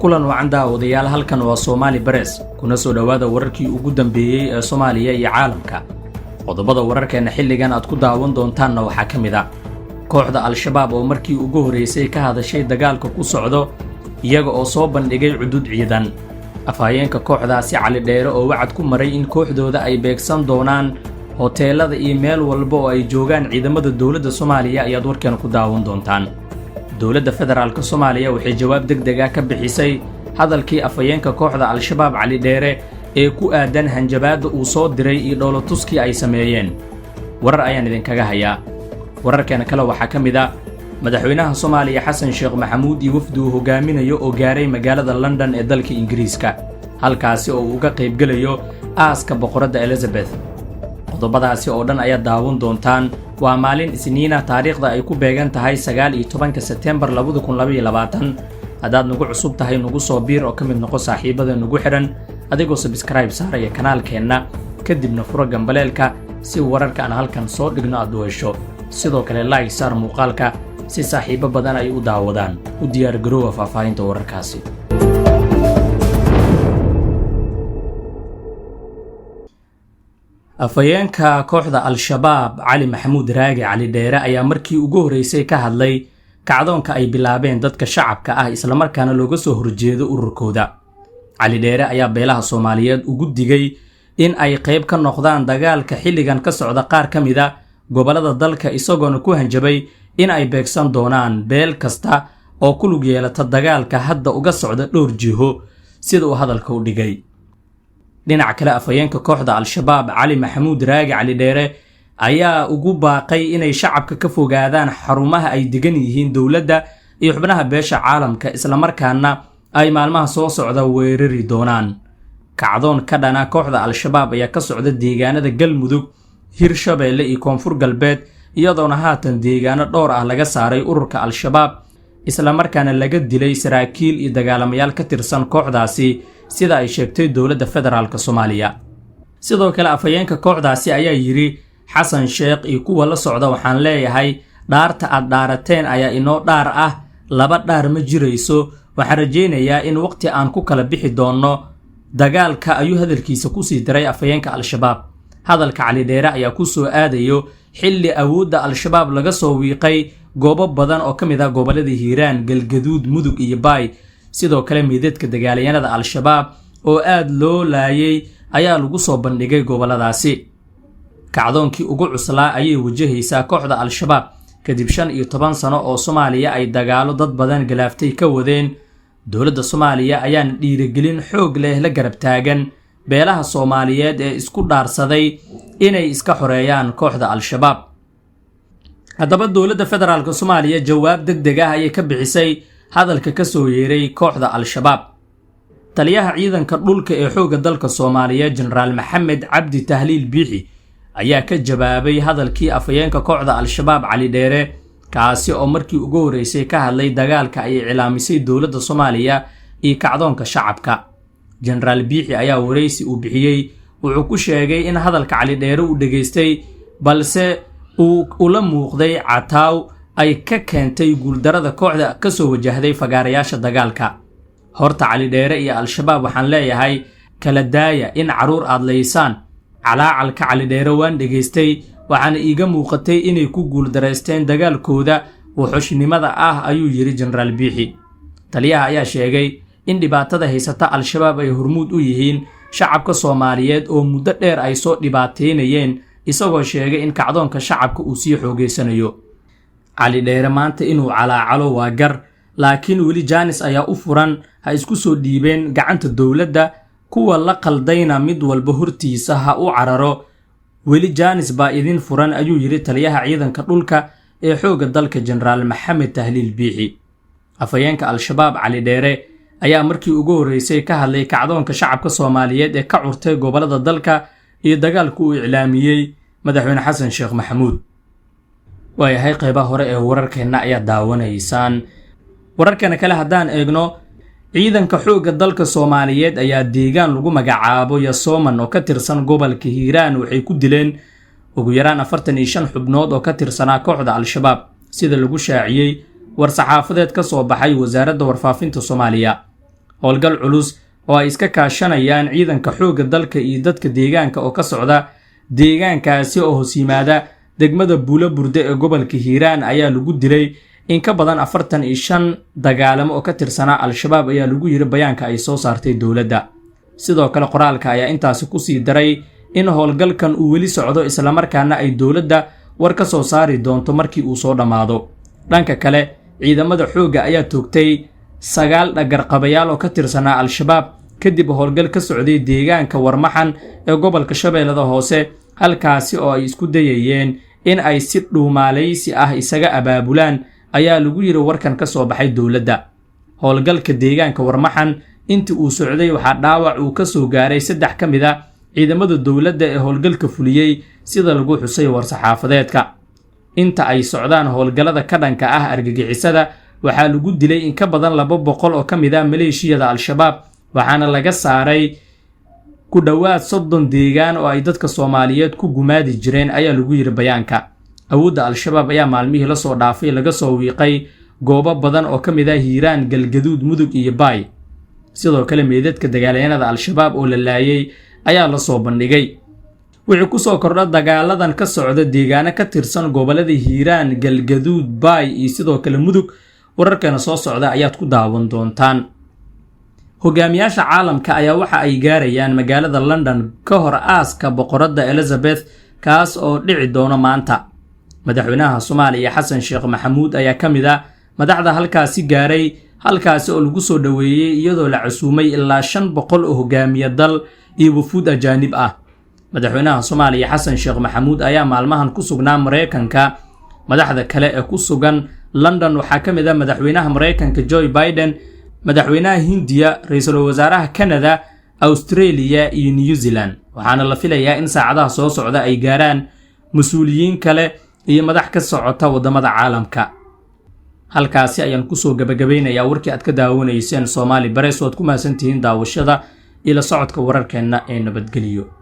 Kulan wacan daawadayaal, halkan waa Soomaali Press, kuna soo dhowaada wararkii ugu dambeeyey ee Soomaaliya iyo caalamka. Qodobada wararkeenna xilligan aad ku daawan doontaanna waxaa ka mid ah kooxda Al-Shabaab oo markii ugu horreysay ka hadashay dagaalka ku socdo, iyaga oo soo bandhigay cudud ciidan. Afhayeenka kooxdaasi Cali Dheere oo wacad ku maray in kooxdooda ay beegsan doonaan hoteelada iyo meel walba oo ay joogaan ciidamada dowladda Soomaaliya ayaad warkeena ku daawan doontaan. Dowladda federaalka Soomaaliya waxay jawaab deg deg ah ka bixisay hadalkii afhayeenka kooxda Al-Shabaab Cali Dheere ee ku aadan hanjabaadda uu soo diray iyo dhoolotuskii ay sameeyeen. Warar ayaan idinkaga hayaa. Wararkeena kale waxaa ka mid ah madaxweynaha Soomaaliya Xasan Sheekh Maxamuud iyo wafdi uu hogaaminayo oo gaaray magaalada London ee dalka Ingiriiska, halkaasi oo uu uga qaybgelayo aaska boqoradda Elizabeth. Qodobadaasi oo dhan ayaad daawan doontaan. Waa maalin Isniina, taariikhda ay ku beegan tahay 19-ka Sebtembar 2022. Haddaad nagu cusub tahay, nagu soo biir oo ka mid noqo saaxiibada nagu xidhan, adigoo subscribe saaraya kanaalkeenna, kadibna furo gambaleelka si wararka aan halkan soo dhigno aad u hesho. Sidoo kale like saar muuqaalka si saaxiibo badan ay u daawadaan. U diyaar garoowa faahfaahinta wararkaasi. Afhayeenka kooxda Al-Shabaab Cali Maxamuud Raage Cali Dheere ayaa markii ugu horreysay ka hadlay kacdoonka ay bilaabeen dadka shacabka ah, islamarkaana looga soo horjeedo ururkooda. Cali Dheere ayaa beelaha Soomaaliyeed ugu digay in ay qayb ka noqdaan dagaalka xilligan ka socda qaar ka mid a gobollada dalka, isagoona ku hanjabay in ay beegsan doonaan beel kasta oo ku lug yeelata dagaalka hadda uga socda dhowr jiho, sida uu hadalka u dhigay. Dhinaca kale, afhayeenka kooxda Al-Shabaab Cali Maxamuud Raagi Cali Dheere ayaa ugu baaqay inay shacabka ka fogaadaan xarumaha ay degan yihiin dowladda iyo xubnaha beesha caalamka, islamarkaana ay maalmaha soo socda weerari doonaan. Kacdoon ka dhana kooxda Al-Shabaab ayaa ka socda deegaanada Galmudug, Hirshabeelle iyo Koonfur Galbeed, iyadoona haatan deegaano dhowr ah laga saaray ururka Al-Shabaab, islamarkaana laga dilay saraakiil iyo dagaalamayaal ka tirsan kooxdaasi, sida ay sheegtay dowladda federaalk Soomaaliya. Sidoo kale afhayeenka kooxdaasi ayaa yidhi: "Xasan Sheekh iyo kuwa la socda waxaan leeyahay, dhaarta aad dhaarateen ayaa inoo dhaar ah, laba dhaar ma jirayso. Waxaan rajaynayaa in waqti aan ku kala bixi doonno dagaalka," ayuu hadalkiisa kusii diray afhayeenka Al-Shabaab. Hadalka Cali Dheere ayaa ku soo aadayo xilli awoodda Al-Shabaab laga soo wiiqay goobo badan oo ka mid ah gobollada Hiiraan, Galgaduud, Mudug iyo Baay. Sidoo kale meydadka dagaalyahanada Al-Shabaab oo aad loo laayay ayaa lagu soo bandhigay gobolladaasi. Kacdoonkii ugu cuslaa ayay wajahaysaa kooxda Al-Shabaab kadib 15 sano oo Soomaaliya ay dagaalo dad badan galaaftay ka wadeen. Dowladda Soomaaliya ayaana dhiirigelin xoog leh la garab taagan beelaha Soomaaliyeed ee isku dhaarsaday inay iska xoreeyaan kooxda Al-Shabaab. Haddaba dowladda federaalk Soomaaliya jawaab deg deg ah ayay ka bixisay hadalka ka soo yeeray kooxda Al-Shabaab. Taliyaha ciidanka dhulka ee xoogga dalka Soomaaliyeed, Jenaraal Maxamed Cabdi Tahliil Biixi, ayaa ka jawaabay hadalkii afhayeenka kooxda Al-Shabaab Cali Dheere, kaasi oo markii ugu horreysay ka hadlay dagaalka ay iclaamisay dowladda Soomaaliya iyo kacdoonka shacabka. Jenaraal Biixi ayaa waraysi uu bixiyey wuxuu ku sheegay in hadalka Cali Dheere uu dhegaystay, balse uu ula muuqday cataaw ay ka keentay guuldarada kooxda ka soo wajahday fagaarayaasha dagaalka. "Horta Cali Dheere iyo Al-Shabaab waxaan leeyahay, kala daaya in carruur aad laysaan. Calaacalka Cali Dheere waan dhegaystay, waxaana iiga muuqatay inay ku guuldaraysteen dagaalkooda wuxushnimada ah," ayuu yidhi Jenaraal Biixi. Taliyaha ayaa sheegay in dhibaatada haysata Al-Shabaab ay hormuud u yihiin shacabka Soomaaliyeed oo muddo dheer ay soo dhibaateynayeen, isagoo sheegay in kacdoonka shacabka uu sii xoogeysanayo. "Cali Dheere maanta inuu calaacalo waa gar, laakiin weli jaanis ayaa u furan. Ha isku soo dhiibeen gacanta dowladda, kuwa la qaldayna mid walba hortiisa ha u cararo. Weli jaanis baa idin furan," ayuu yidhi taliyaha ciidanka dhulka ee xoogga dalka, Jenaraal Maxamed Tahliil Biixi. Afhayeenka Al-Shabaab Cali Dheere ayaa markii ugu horreysay ka hadlay kacdoonka shacabka Soomaaliyeed ee ka curtay gobollada dalka iyo dagaalku uu iclaamiyey madaxweyne Xasan Sheekh Maxamuud. Waayahay, qaybaha hore ee wararkeenna ayaa daawanaysaan. Wararkeena kale haddaan eegno, ciidanka xoogga dalka Soomaaliyeed ayaa deegaan lagu magacaabo Yasooman oo ka tirsan gobolka Hiiraan waxay ku dileen ugu yaraan 45 xubnood oo ka tirsanaa kooxda Al-Shabaab, sida lagu shaaciyey war-saxaafadeed ka soo baxay wasaaradda warfaafinta Soomaaliya. Howlgal culus oo ay iska kaashanayaan ciidanka xoogga dalka iyo dadka deegaanka oo ka socda deegaankaasi oo hoos yimaada degmada Buulo Burde ee gobolka Hiiraan ayaa lagu dilay in ka badan 45 dagaalamo oo ka tirsanaa Al-Shabaab, ayaa lagu yiri bayaanka ay soo saartay dowladda. Sidoo kale qoraalka ayaa intaasi kusii daray in howlgalkan uu weli socdo, islamarkaana ay dowladda war ka soo saari doonto markii uu soo dhammaado. Dhanka kale, ciidamada xoogga ayaa toogtay 9 dhagarqabayaal oo ka tirsanaa Al-Shabaab kadib howlgal ka socday deegaanka Warmaxan ee gobolka Shabeellada Hoose, halkaasi oo ay isku dayayeen in ay si dhuumaalaysi ah isaga abaabulaan, ayaa lagu yiri warkan ka soo baxay dowladda. Howlgalka deegaanka Warmaxan intii uu socday waxaa dhaawac uu ka soo gaaray 3 ka mid a ciidamada dowladda ee howlgalka fuliyey, sida lagu xusay war-saxaafadeedka. Inta ay socdaan howlgallada ka dhanka ah argagixisada, waxaa lagu dilay in ka badan 200 oo ka mid ah maleeshiyada Al-Shabaab, waxaana laga saaray ku dhowaad 30 deegaan oo ay dadka Soomaaliyeed ku gumaadi jireen, ayaa lagu yiri bayaanka. Awoodda Al-Shabaab ayaa maalmihii lasoo dhaafay laga soo wiiqay goobo badan oo ka mid ah Hiiraan, Galgaduud, Mudug iyo Baay. Sidoo kale meydadka dagaalyahanada Al-Shabaab oo la laayay ayaa lasoo bandhigay. Wixii kusoo kordha dagaaladan ka socda deegaano ka tirsan gobolada Hiiraan, Galgaduud, Baay iyo sidoo kale Mudug, wararkana soo socda ayaad ku daawan doontaan. Hogaamiyaasha caalamka ayaa waxa ay gaarayaan magaalada London ka hor aaska boqoradda Elizabeth, kaas oo dhici doono maanta. Madaxweynaha Soomaaliya Xasan Sheekh Maxamuud ayaa ka mid ah madaxda halkaasi gaaray, halkaasi oo lagu soo dhoweeyey iyadoo la casuumay ilaa 500 oo hogaamiye dal iyo wafuud ajaanib ah. Madaxweynaha Soomaaliya Xasan Sheekh Maxamuud ayaa maalmahan ku sugnaa Maraykanka. Madaxda kale ee ku sugan London waxaa ka mid ah madaxweynaha Maraykanka Joe Biden, madaxweynaha Hindiya, ra-iisul wasaaraha Canada, Australia iyo New Zealand, waxaana la filayaa in saacadaha soo socda ay gaaraan mas-uuliyiin kale iyo madax ka socota waddamada caalamka. Halkaasi ayaan kusoo gabagabeynayaa warkii aad ka daawanayseen Soomaali Bares. Waad ku mahadsantihiin daawashada iyo la socodka wararkeenna ee nabadgeliyo.